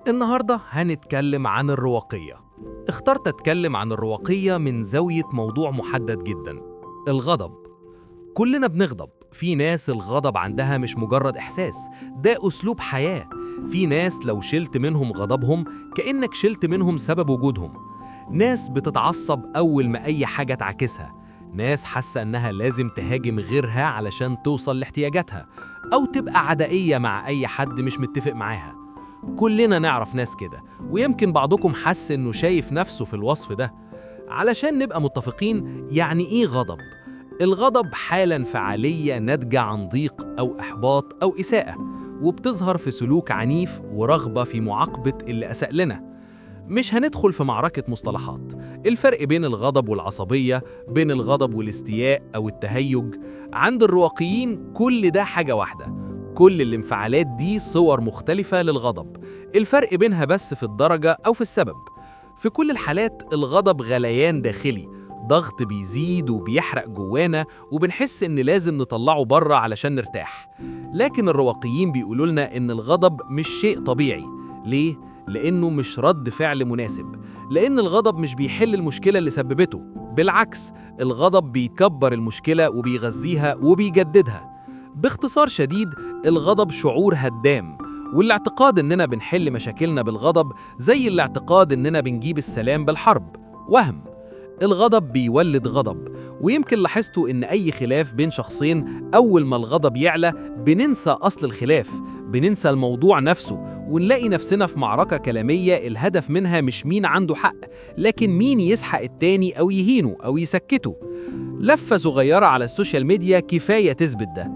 النهاردة هنتكلم عن الرواقية. اخترت أتكلم عن الرواقية من زاوية موضوع محدد جدا، الغضب. كلنا بنغضب. في ناس الغضب عندها مش مجرد إحساس، ده أسلوب حياة. في ناس لو شلت منهم غضبهم كأنك شلت منهم سبب وجودهم. ناس بتتعصب أول ما أي حاجة تعاكسها، ناس حاسة إنها لازم تهاجم غيرها علشان توصل لاحتياجاتها، أو تبقى عدائية مع أي حد مش متفق معاها. كلنا نعرف ناس كده، ويمكن بعضكم حس إنه شايف نفسه في الوصف ده. علشان نبقى متفقين، يعني إيه غضب؟ الغضب حالة انفعالية ناتجة عن ضيق أو إحباط أو إساءة، وبتظهر في سلوك عنيف ورغبة في معاقبة اللي أساء لنا. مش هندخل في معركة مصطلحات، الفرق بين الغضب والعصبية، بين الغضب والاستياء أو التهيج. عند الرواقيين كل ده حاجة واحدة، كل الانفعالات دي صور مختلفة للغضب، الفرق بينها بس في الدرجة أو في السبب. في كل الحالات الغضب غليان داخلي، ضغط بيزيد وبيحرق جوانا، وبنحس إن لازم نطلعه بره علشان نرتاح. لكن الرواقيين بيقولوا لنا إن الغضب مش شيء طبيعي. ليه؟ لأنه مش رد فعل مناسب، لأن الغضب مش بيحل المشكلة اللي سببته، بالعكس الغضب بيكبر المشكلة وبيغذيها وبيجددها. باختصار شديد، الغضب شعور هدام، والاعتقاد إننا بنحل مشاكلنا بالغضب زي الاعتقاد إننا بنجيب السلام بالحرب، وهم. الغضب بيولد غضب، ويمكن لاحظتوا إن أي خلاف بين شخصين أول ما الغضب يعلى بننسى أصل الخلاف، بننسى الموضوع نفسه، ونلاقي نفسنا في معركة كلامية الهدف منها مش مين عنده حق، لكن مين يسحق التاني أو يهينه أو يسكته. لفة صغيرة على ال social media كفاية تثبت ده.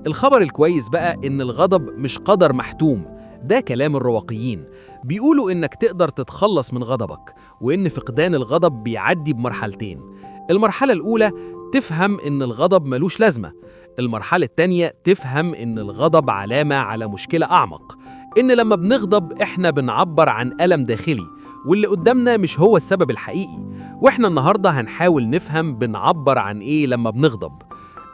الخبر الكويس بقى إن الغضب مش قدر محتوم، ده كلام الرواقيين. بيقولوا إنك تقدر تتخلص من غضبك، وإن فقدان الغضب بيعدي بمرحلتين. المرحلة الأولى تفهم إن الغضب ملوش لازمة. المرحلة التانية تفهم إن الغضب علامة على مشكلة أعمق، إن لما بنغضب إحنا بنعبر عن ألم داخلي، واللي قدامنا مش هو السبب الحقيقي. وإحنا النهاردة هنحاول نفهم بنعبر عن إيه لما بنغضب.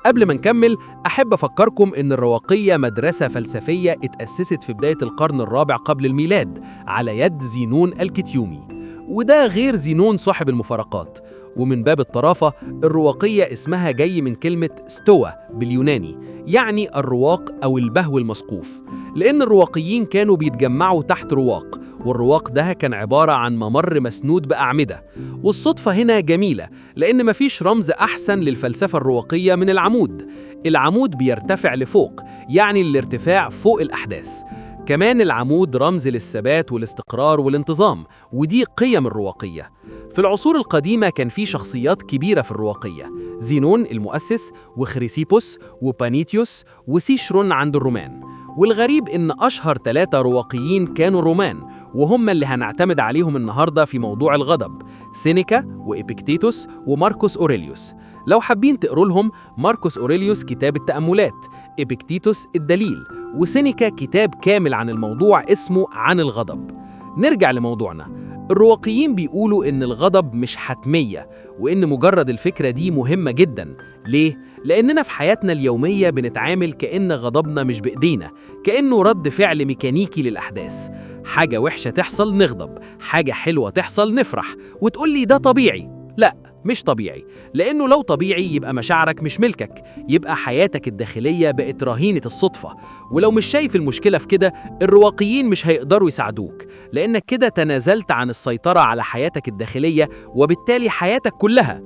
قبل ما نكمل، أحب أفكركم إن الرواقية مدرسة فلسفية اتأسست في بداية القرن الرابع قبل الميلاد على يد زينون الكتيومي، وده غير زينون صاحب المفارقات. ومن باب الطرافة، الرواقية اسمها جاي من كلمة ستوا باليوناني، يعني الرواق أو البهو المسقوف، لأن الرواقيين كانوا بيتجمعوا تحت رواق، والرواق ده كان عبارة عن ممر مسنود بأعمدة. والصدفة هنا جميلة، لأن مفيش رمز أحسن للفلسفة الرواقية من العمود. العمود بيرتفع لفوق، يعني الارتفاع فوق الأحداث. كمان العمود رمز للثبات والاستقرار والانتظام، ودي قيم الرواقية. في العصور القديمة كان في شخصيات كبيرة في الرواقية، زينون المؤسس، وخريسيبوس، وبانيتيوس، وسيشرون عند الرومان. والغريب إن أشهر 3 رواقيين كانوا رومان، وهم اللي هنعتمد عليهم النهاردة في موضوع الغضب، سينيكا وإبكتيتوس وماركوس أوريليوس. لو حابين تقروا لهم، ماركوس أوريليوس كتاب التأملات، إبكتيتوس الدليل، وسينيكا كتاب كامل عن الموضوع اسمه عن الغضب. نرجع لموضوعنا. الرواقيين بيقولوا إن الغضب مش حتمية، وإن مجرد الفكرة دي مهمة جدا. ليه؟ لأننا في حياتنا اليومية بنتعامل كأن غضبنا مش بإيدينا، كأنه رد فعل ميكانيكي للأحداث. حاجة وحشة تحصل نغضب، حاجة حلوة تحصل نفرح، وتقول لي ده طبيعي. لا، مش طبيعي، لأنه لو طبيعي يبقى مشاعرك مش ملكك، يبقى حياتك الداخلية بقت رهينة الصدفة. ولو مش شايف المشكلة في كده، الرواقيين مش هيقدروا يساعدوك، لأنك كده تنازلت عن السيطرة على حياتك الداخلية وبالتالي حياتك كلها.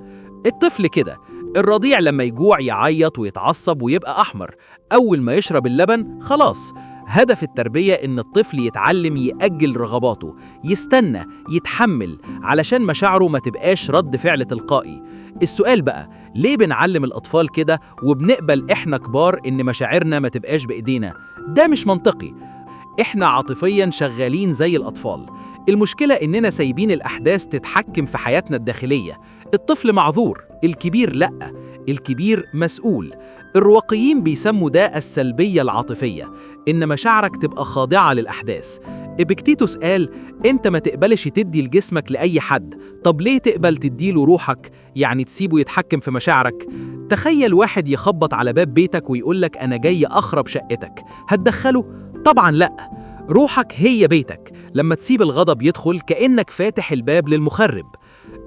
الطفل كده، الرضيع لما يجوع يعيط ويتعصب ويبقى أحمر، أول ما يشرب اللبن خلاص. هدف التربية إن الطفل يتعلم يأجل رغباته، يستنى، يتحمل، علشان مشاعره ما تبقاش رد فعل تلقائي. السؤال بقى، ليه بنعلم الأطفال كده وبنقبل إحنا كبار إن مشاعرنا ما تبقاش بإيدينا؟ ده مش منطقي. إحنا عاطفياً شغالين زي الأطفال. المشكلة إننا سايبين الأحداث تتحكم في حياتنا الداخلية. الطفل معذور، الكبير لأ، الكبير مسؤول. الرواقيين بيسموا ده السلبية العاطفية، إن مشاعرك تبقى خاضعة للأحداث. إبكتيتوس قال أنت ما تقبلش تدي لجسمك لأي حد، طب ليه تقبل تديله روحك؟ يعني تسيبه يتحكم في مشاعرك؟ تخيل واحد يخبط على باب بيتك ويقولك أنا جاي أخرب شقتك، هتدخله؟ طبعا لأ. روحك هي بيتك، لما تسيب الغضب يدخل كأنك فاتح الباب للمخرب.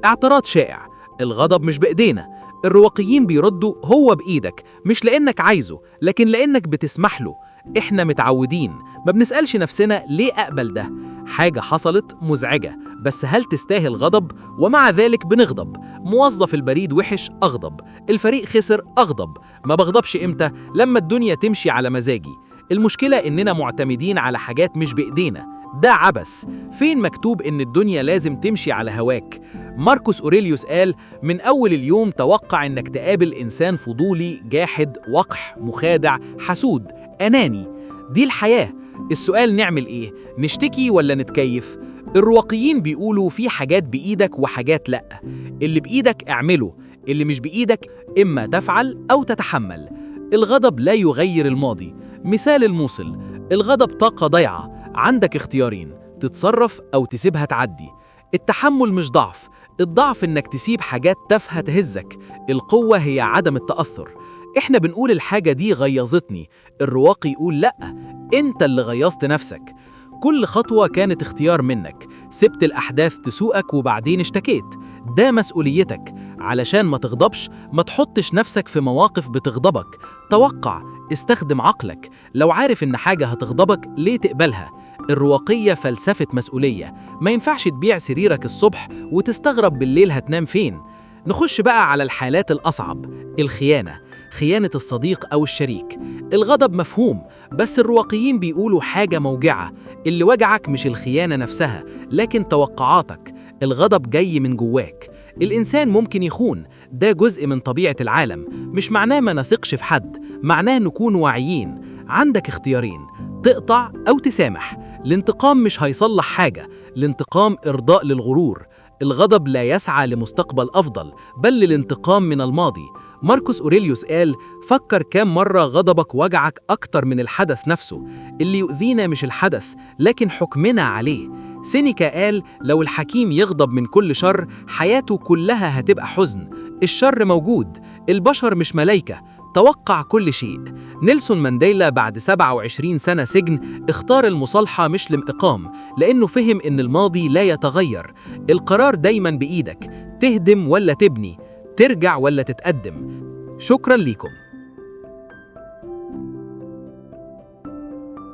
اعتراض شائع: الغضب مش بإيدينا. الرواقيين بيردوا: هو بإيدك، مش لأنك عايزه، لكن لأنك بتسمح له. إحنا متعودين، ما بنسألش نفسنا ليه أقبل ده. حاجة حصلت مزعجة، بس هل تستاهل غضب؟ ومع ذلك بنغضب. موظف البريد وحش، أغضب. الفريق خسر، أغضب. ما بغضبش إمتى؟ لما الدنيا تمشي على مزاجي. المشكلة إننا معتمدين على حاجات مش بإيدينا، ده عبث. فين مكتوب إن الدنيا لازم تمشي على هواك؟ ماركوس أوريليوس قال: من أول اليوم توقع إنك تقابل إنسان فضولي، جاحد، وقح، مخادع، حسود، أناني. دي الحياة. السؤال نعمل إيه؟ نشتكي ولا نتكيف؟ الرواقيين بيقولوا في حاجات بإيدك وحاجات لأ. اللي بإيدك اعمله، اللي مش بإيدك إما تفعل أو تتحمل. الغضب لا يغير الماضي. مثال الموصل: الغضب طاقة ضايعة، عندك اختيارين: تتصرف أو تسيبها تعدي. التحمل مش ضعف، الضعف إنك تسيب حاجات تافهة تهزك. القوة هي عدم التأثر. إحنا بنقول الحاجة دي غيظتني، الرواقي يقول لأ، أنت اللي غيظت نفسك. كل خطوة كانت اختيار منك، سبت الأحداث تسوقك وبعدين اشتكيت. ده مسؤوليتك. علشان ما تغضبش، ما تحطش نفسك في مواقف بتغضبك. توقع، استخدم عقلك. لو عارف إن حاجة هتغضبك ليه تقبلها؟ الرواقية فلسفة مسؤولية. ما ينفعش تبيع سريرك الصبح وتستغرب بالليل هتنام فين. نخش بقى على الحالات الأصعب: الخيانة، خيانة الصديق أو الشريك. الغضب مفهوم، بس الرواقيين بيقولوا حاجة موجعة: اللي وجعك مش الخيانة نفسها، لكن توقعاتك. الغضب جاي من جواك. الإنسان ممكن يخون، ده جزء من طبيعة العالم. مش معناه ما نثقش في حد، معناه نكون واعيين. عندك اختيارين: تقطع أو تسامح. الانتقام مش هيصلح حاجة، الانتقام إرضاء للغرور. الغضب لا يسعى لمستقبل أفضل، بل للانتقام من الماضي. ماركوس أوريليوس قال: فكر كام مرة غضبك وجعك أكتر من الحدث نفسه. اللي يؤذينا مش الحدث، لكن حكمنا عليه. سينيكا قال: لو الحكيم يغضب من كل شر، حياته كلها هتبقى حزن. الشر موجود، البشر مش ملايكة، توقع كل شيء. نيلسون مانديلا بعد 27 سنة سجن اختار المصالحة مش الانتقام، لأنه فهم إن الماضي لا يتغير. القرار دايما بإيدك: تهدم ولا تبني، ترجع ولا تتقدم. شكرا لكم.